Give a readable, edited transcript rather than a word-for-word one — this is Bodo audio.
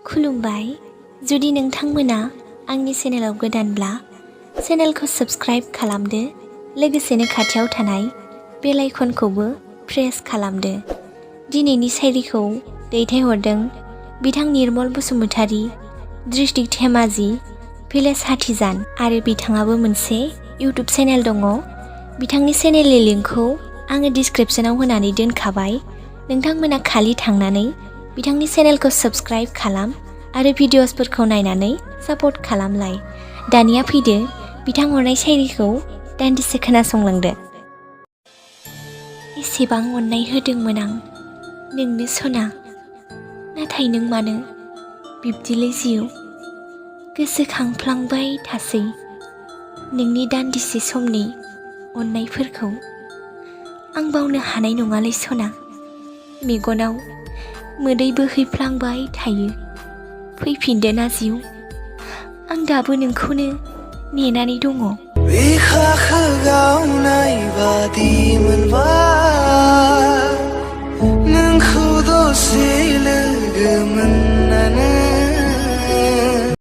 खुलुमबाय जुदि नोंथांमोना आंनि चेनेलाव गोदानब्ला चेनेलखौ साबस्क्राइब खालामदो लोगोसेनो खाथियाव थानाय बेल आइकनखौबो प्रेस खालामदो। दिनैनि शायरिखौ दैथायहरदों बिथां निर्मल बसुमतारी, डिस्ट्रिक्ट धेमाजि, भिलेज हाथिजान आरो बिथाङाबो मोनसे इउटुब चेनेल दङ। बिथांनि चेनेलनि लिंकखौ आङो डिसक्रिपशनाव होनानै दोनखाबाय। नोंथांमोना खालि थांनानै बिथांनि चेनेलखौ साबस्क्राइब खालाम आरो भिडिअसफोरखौ नायनानै सापर्ट खालामलाय। दानिया फैदो बिथां हरनाय शायरिखौ दान्दिसे खोनासंलांदो। एसेबां अननाय होदोंमोन आं नोंनो सना, नाथाय नों मानो बिब्दिलै जिउ गोसोखांफ्लांबाय थासै नोंनि दान्दिसे समनि अननायफोरखौ। आं बावनो हानाय नङालै सना, मेगनाव मोदै बोहैफ्लांबाय थायो। फैफिनदो ना जिउ, आं दाबो नोंखौनो नेनानै दङ। बिखाखौ गावनाय